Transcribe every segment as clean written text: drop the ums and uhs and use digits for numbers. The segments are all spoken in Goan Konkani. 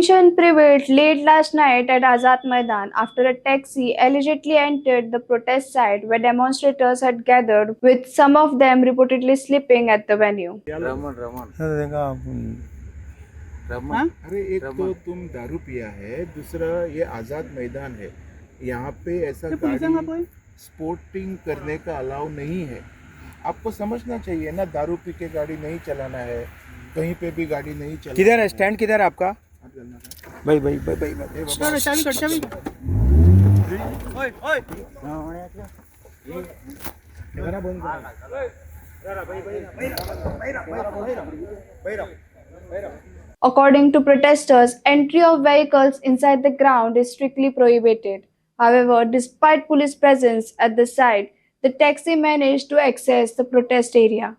Tension prevailed late last night at Azad Maidan after a taxi allegedly entered the protest site where demonstrators had gathered, with some of them reportedly sleeping at the venue. Raman Raman Raman. अरे एक तो तुम दारू पिया है, दूसरा ये आज़ाद मैदान है, यहाँ पे ऐसा गाड़ी स्पोर्टिंग करने का अलाउ नहीं है। आपको समझना चाहिए ना, दारू पी के गाड़ी नहीं चलाना है, कहीं पे भी गाड़ी नहीं चलाना। किधर है स्टैंड, किधर है आपका? भाई भाई भाई भाई भाई। ए बाबा, According to protesters, entry of vehicles inside the ground is strictly prohibited. However, despite police presence at the site, the taxi managed to access the protest area,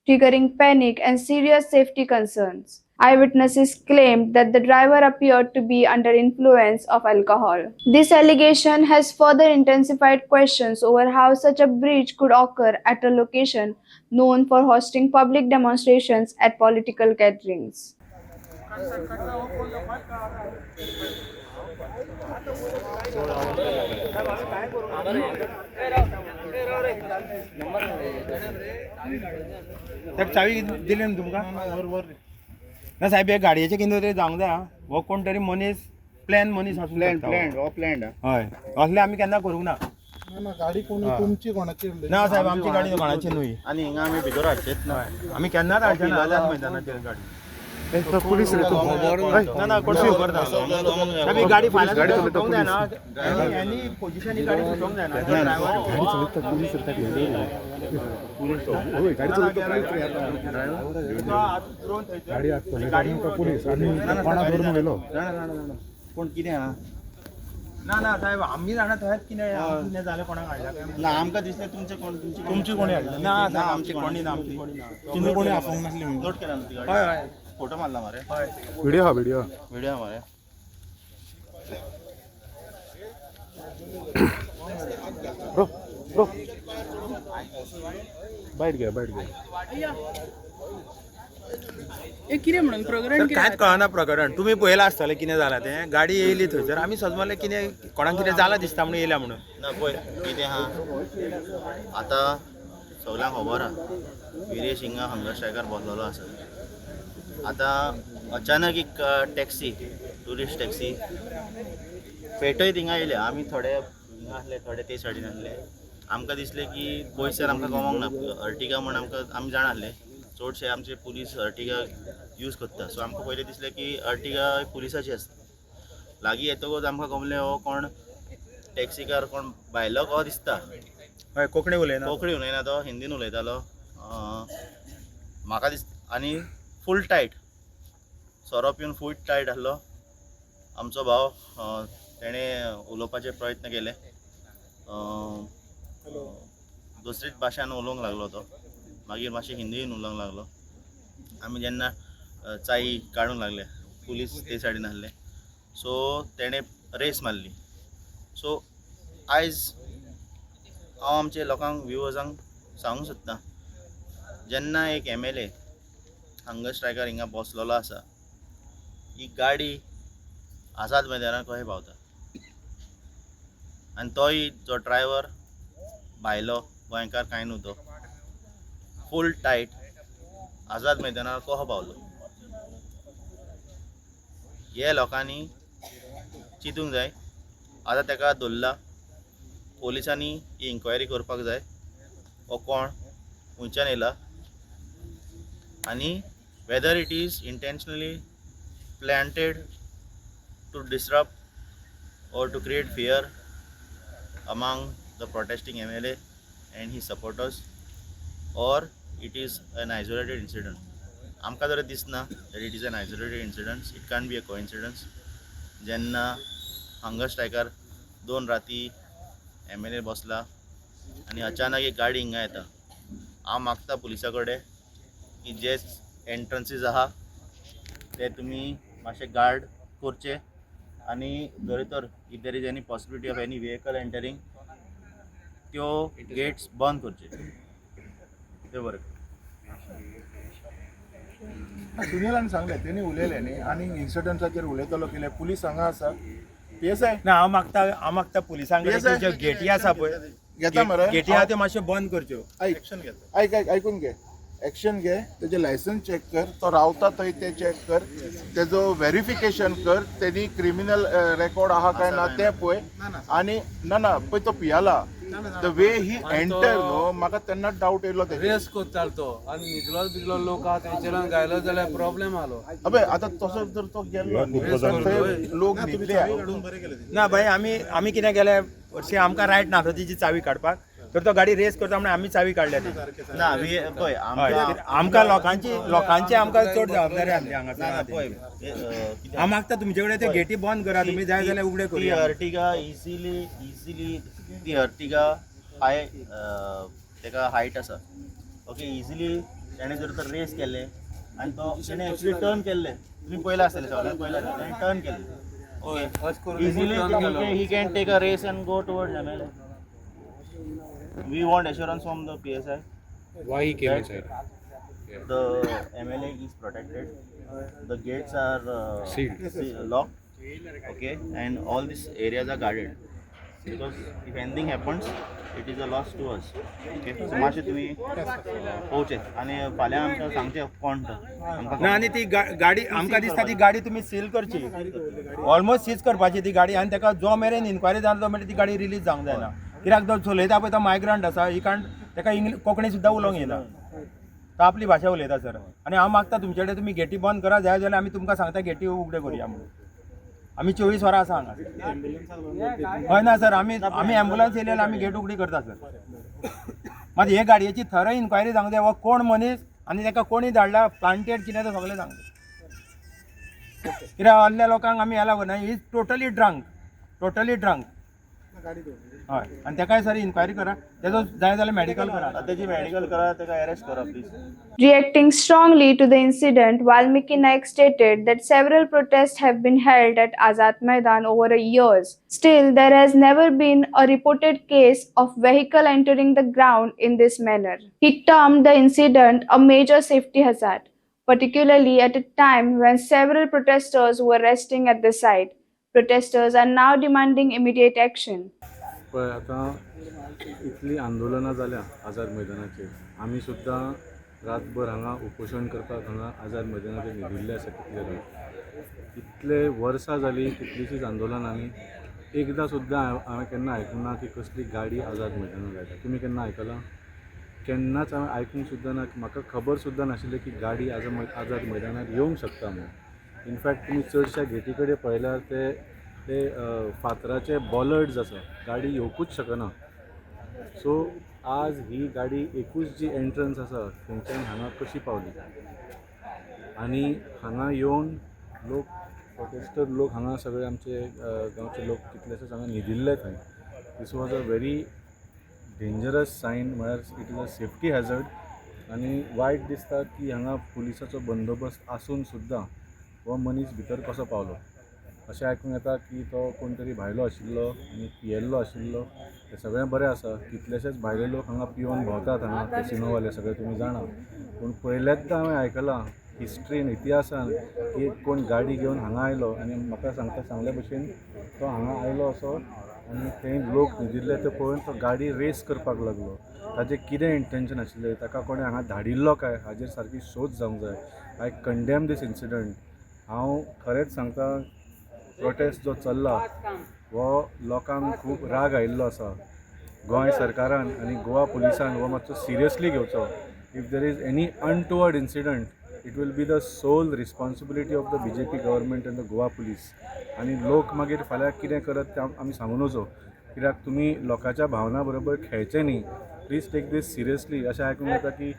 triggering panic and serious safety concerns. Eyewitnesses claimed that the driver appeared to be under influence of alcohol. This allegation has further intensified questions over how such a breach could occur at a location known for hosting public demonstrations at political gatherings. साहेब, चावी दिली न्हू तुमकां? ना साहेब, हे गाडयेचें कितें तरी जावंक जाय आं. हो कोण तरी मनीस प्लॅन मनीस आसूंक प्लॅन शकता हो. प्लॅन हो प्लॅन. हय, असले आमी केन्ना करूंक ना. ना, गाडी कोणी तुमची कोणाची? ना साहेब, आमची गाडी कोणाची न्हय. आनी हिंगा आमी भितर हाडचेच ना. हय, आमी केन्नाच हाडचे ना आझाद मैदानाचेर गाडी. पुलीस रे तू. ना ना, कोण खबर ना साहेब, ही गाडी फाल्यां सुद्दां सुटोवंक जायना. एनी पोझिशन ही गाडी सुटोवंक जायना. गाडी चलयता पुलीस रे. गाडी चलयता पुलीस रे. गाडी आत चलयता पुलीस आनी कोणा धरून व्हेलो. कोण कितें आहा? ना ना साहेब, आमी जाणा थंयच कितें कितें जालें, कोणाक हाडल्या काय. ना, आमकां दिसलें तुमचे कोण, तुमची तुमची कोणी हाडली? ना साहेब, आमची कोणी ना, आमची कोणी ना. तुमी कोणी आपोवंक नासली म्हणून. नोट केला ना ती गाडी? हय हय. फोटो मारला मरे? हय. व्हिडिओ हा, व्हिडिओ. व्हिडिओ मरे. ब्रो ब्रो, बाईट घे, बाईट घे. हे कितें म्हणून प्रकरण तर कितें? कांयच कळना प्रकरण. तुमी पळयलां आसतलें कितें जालां तें. गाडी येयली थंयसर, आमी सजमले कितें कोणाक कितें जालां दिसता म्हणून येयल्या म्हणून. ना, पळय कितें आहा, आतां सगल्यांक खबर आहा, विरेश हिंगा हंगर स्ट्रायकार बसलेलो आसा. आतां अचानक एक टॅक्सी, ट्युरिस्ट टॅक्सी पेटयत हिंगा येयल्या. आमी थोडे हिंगा आसले, थोडे ते सायडीन आसले. आमकां दिसलें की पयसर आमकां गमोंक ना अर्टिगा म्हण. आमकां आमी जाणा आसले, चडशे आमचे पुलीस अर्टिगा यूज करता. सो आमकां पयलीं दिसलें की अर्टिगा पुलिसाची आसता. लागीं येतकूच आमकां गमलें, हो कोण टॅक्सीकार कोण भायलो को दिसता. हय, कोंकणी उलयना. कोंकणी उलयना तो, हिंदीन उलयतालो म्हाका दिस. आनी फूल टायट सोरो पिवन फूल टायट आसलो आमचो भाव. तेणें उलोवपाचे प्रयत्न केले, दुसरीच भाशेन उलोवंक लागलो तो. मागीर मातशें हिंदीन उलोवंक लागलो. आमी जेन्ना चाई काडूंक लागले, पुलीस ते सायडीन आसले, सो तेणें रेस मारली. सो आयज हांव आमचे लोकांक, व्युवर्सांक सांगूंक सोदतां, जेन्ना एक एमएलए हंगर स्ट्रायकार हिंगा बसलेलो आसा, ही गाडी आझाद मैदानार कशें पावता? आनी तोय जो ड्रायवर भायलो, गोंयकार कांय न्हू, तो फूल टायट आझाद मैदानार कसो पावलो, हे लोकांनी चिंतूंक जाय. आतां ताका धरला, पोलिसांनी ही इन्क्वायरी करपाक जाय, हो कोण, खंयच्यान येयला आनी whether it is intentionally planted to disrupt or to create fear among the protesting MLA and his supporters or it is an isolated incident. आमकां तरी दिसना that it is an isolated incident. It can't be a coincidence जेन्ना हंगर स्ट्रायकार 2 राती एमएलए बसला आनी अचानक एक गाडी हिंगा येता. हांव मागता पुलिसा कडेन की जे एंट्रन्सीस आहा ते तुमी मातशे गार्ड करचे आनी जरी तर if there is any possibility of any vehicle entering, त्यो गेट्स बंद करचे. ते बरें. सुनीलान सांगलें, तेणी उलयलें न्ही आनी इन्सिडंटाचेर उलयतलो कितें. पुलीस हांगा आसा, पीएसआय. ना, हांव मागता पुलिसांक Yes, sir. ज्यो गेटी आसा पळय, घेता मरे. गेटी आहा त्यो मातश्यो बंद करच्यो. ऐक ऐक ऐक, ऐकून घे. एक्शन घे, तेजें लायसन्स चॅक कर, तो रावता थंय तें चॅक कर, तेजो व्हेरिफिकेशन कर, तेणी क्रिमिनल रेकॉर्ड आहा काय ना तें पळय. आनी ना ना, पळय तो पियाला, the way he enter न्हू, म्हाका तेन्ना डावट येयलो तेजेर. रेस कोत्तालो तो आनी न्हिदलो बिदलो लोक आहा तेंच्यान घायलो जाल्यार प्रॉब्लेम आलो. अबे, आतां तसो जर तो गेल्लो न्ही, तर थंय लोक न्हिदले. ना भाई, आमी कितें केलें, हरशीं आमकां रायट ना तिची चावी काडपाक, तर तो गाडी रेस करता म्हणून आमी चावी काडल्या ती. ना, पळय हय, आमकां लोकांची आमकां चड जबाबदारी आसली ना, पळय हांगासर. कितें हांव मागता तुमचे कडेन ते गेटी बंद करा, तुमी जाय जाल्यार उगडे ती करुया. अर्टिगा इझिली इझिली, ती अर्टिगा हाय, तेका हायट आसा, ओके. इझिली तेणें जर तर रेस केल्लें आनी तो तेणें एक्चुली टर्न केल्लें, तुमी पयलां आसतलें, सगळ्यांक पयलां आसतलें, तेणें टर्न केल्लें. हय, अशें करून इझिली turn केलो. He can take a race and go towards MLA. We want assurance from the PSI. Why he came inside? The MLA is protected. The gates are Sealed. Locked. Okay, and all these areas are guarded. Because if anything happens, it is a loss to us. Okay, so मातशें तुमी पळोवचें आनी फाल्यां आमकां सांगचें कोण तो आमकां. ना, आनी ती गाडी आमकां दिसता ती गाडी तुमी सील करची, ऑलमोस्ट सीज करपाची ती गाडी. आनी ताका जो मेरेन इन्क्वायरी जायना तो मेरेन ती गाडी रिलीज जावंक जायना, कित्याक तो चलयता पळय तो मायग्रंट आसा. ही काण ताका इंग्लीश कोंकणी सुद्दां उलोवंक येना, तो आपली भाशा उलयता सर. आनी हांव मागता तुमचे कडेन, तुमी गेटी बंद करा, जाय जाल्यार आमी तुमकां सांगता गेटी उगडे करुया म्हणून. आमी 24 वरां आसा हांगा. हय, ना सर, आमी एम्बुलन्स येयली जाल्यार आमी गेट उगडी करता सर. मात हे गाडयेची थरय इन्क्वायरी जावंक जाय, हो कोण मनीस आनी ताका कोणी धाडला, प्लांटेड कितें तें सगळें सांगता, कित्याक आहल्या लोकांक आमी एलाव करना. He is totally drunk, totally drunk. हय, आनी ताकाय सर इन्क्वायरी करा, तेजो जाय जाल्यार मेडिकल करा. तेजी मेडिकल करा, ताका अरेस्ट करा please. Reacting strongly to the incident, Valmiki Naik stated that several protests have been held at Azad Maidan over the years. Still, there has never been a reported case of vehicle entering the ground in this manner. He termed the incident a major safety hazard, particularly at a time when several protesters were resting at the site. Protesters are now demanding immediate action. पळय, आतां इतलीं आंदोलनां जाल्या आझाद मैदानाचेर, आमी सुद्दां रातभर हांगा उपोशण करपाक हांगा आझाद मैदानाचेर न्हिदिल्ले आसा कितले रात. इतले वर्सां जालीं कितलींशींच आंदोलनांनी एकदां सुद्दां हांवें केन्ना आयकूंक ना की कसली गाडी आझाद मैदानार आयल्या. तुमी केन्ना आयकलां? केन्नाच हांवें आयकूंक सुद्दां ना. म्हाका खबर सुद्दां नाशिल्लें की गाडी आझाद मैदानार येवंक शकता म्हणून. इनफॅक्ट तुमी चडश्या गेटी कडेन पळयल्यार ते ते फातराचे बॉलर्ड्स आसा, गाडी येवकूच शकना. सो आज ही गाडी एकूच जी एंट्रन्स आसा थंयच्यान हांगा कशी पावली आनी हांगा येवन लोक, प्रोटेस्टर लोक, हांगा सगळे आमचे गांवचे लोक कितलेशेच हांगा न्हिदिल्ले थंय. This was a very dangerous sign, म्हळ्यार it is a safety hazard. आनी वायट दिसता की हांगा पुलिसाचो बंदोबस्त आसून सुद्दां हो मनीस भितर कसो पावलो. अशें आयकूंक येता की तो कोण तरी भायलो आशिल्लो आनी पियेल्लो आशिल्लो. हें सगळें बरें आसा, कितलेशेच भायले लोक हांगा पिवन भोंवतात हांगा, कॅसिनोवाले सगळे तुमी जाणा. पूण पयल्यांदा हांवें आयकलां हिस्ट्रीन, इतिहासान की कोण गाडी घेवन हांगा आयलो आनी म्हाका सांगता सांगल्या भशेन तो हांगा आयलो असो आनी थंय लोक न्हिदिल्ले ते पळोवन तो गाडी रेस करपाक लागलो. ताजें कितें इंटेंशन आशिल्लें, ताका कोणें हांगा धाडिल्लो काय, हाजेर सारकी शोध जावंक जाय. I condemn this incident. हांव खरेंच सांगता, प्रोटेस्ट जो चल्ला हो लोकांक खूब राग आयिल्लो आसा. गोंय सरकारान आनी गोवा पुलिसान हो मातसो सिरियसली घेवचो. If there is any untoward incident, it will be the sole responsibility of the BJP government and the Goa Police. आनी लोक मागीर फाल्यां कितें करत तें आमी सांगू नजो, कित्याक तुमी लोकांच्या भावना बरोबर खेळचे न्ही. Please take this seriously. अशें आयकूंक येता की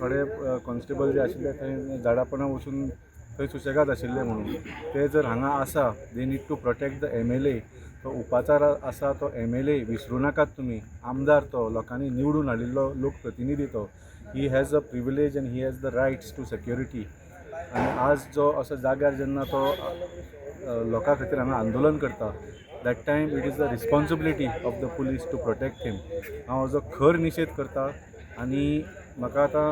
थोडे कॉन्स्टेबल जे आशिल्ले थंय झाडापोंदा वचून थंय सुशेगाद आशिल्ले म्हणून. ते जर हांगा आसा, they need to protect the MLA. तो उपाचार आसा तो एमएलए, विसरूं नाकात तुमी. आमदार तो, लोकांनी निवडून हाडिल्लो लोकप्रतिनिधी तो. He has a privilege and he has the rights to security. आनी आज जो असो जाग्यार जेन्ना तो लोकां खातीर हांगा आंदोलन करता, that time it is the responsibility of the police to protect him. हांव हाजो खर निशेध करता आनी म्हाका आतां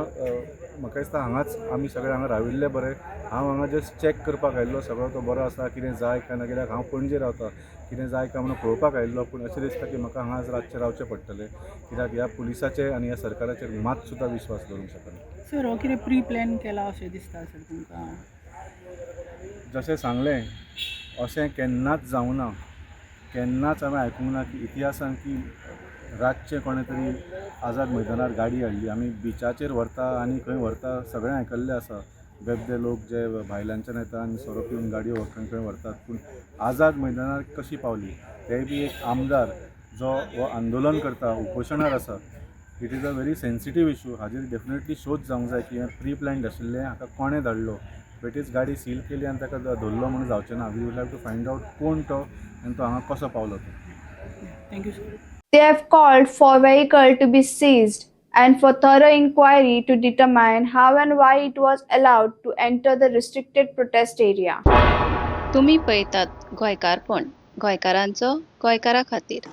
म्हाका दिसता हांगाच आमी सगळे हांगा राविल्ले बरें. हांव हांगा जस्ट चॅक करपाक आयिल्लो सगळो तो बरो आसा, कितें जाय काय ना, कित्याक हांव पणजे रावता, कितें जाय काय म्हणून पळोवपाक आयिल्लो. पूण अशें दिसता की म्हाका हांगाच रातचें रावचें पडटलें, कित्याक ह्या पुलिसाचेर आनी ह्या सरकाराचेर मात सुद्दां विश्वास दवरूंक शकना. सर, हो कितें प्री प्लॅन केला अशें दिसता सर तुमकां? जशें सांगलें, अशें केन्नाच जावना, केन्नाच हांवें आयकूंक ना की इतिहासान की रातचें कोणें तरी आझाद मैदानार गाडी हाडली. आमी बिचाचेर व्हरता आनी खंय व्हरता सगळें आयकल्लें आसा. बेबदे लोक जे भायल्यानच्यान येता आनी सोरो पिवन गाडयो खंय खंय व्हरतात, पूण आझाद मैदानार कशी पावली, तेय बी एक आमदार जो हो आंदोलन करता, उपोशणार आसा. It is a very sensitive issue. हाजेर डेफिनेटली शोध जावंक जाय की हें प्री प्लॅन्ड आशिल्लें, हाका कोणें धाडलो. बेठीच गाडी सील केली आनी ताका धरलो म्हणून जावचें ना. We will have to find out कोण तो आनी तो हांगा कसो पावलो तो. Thank you sir. They have called for vehicle to be seized and for thorough inquiry to determine how and why it was allowed to enter the restricted protest area. तुमी पळयतात गोंयकारपण, गोंयकारांचो गोंयकारा खातीर.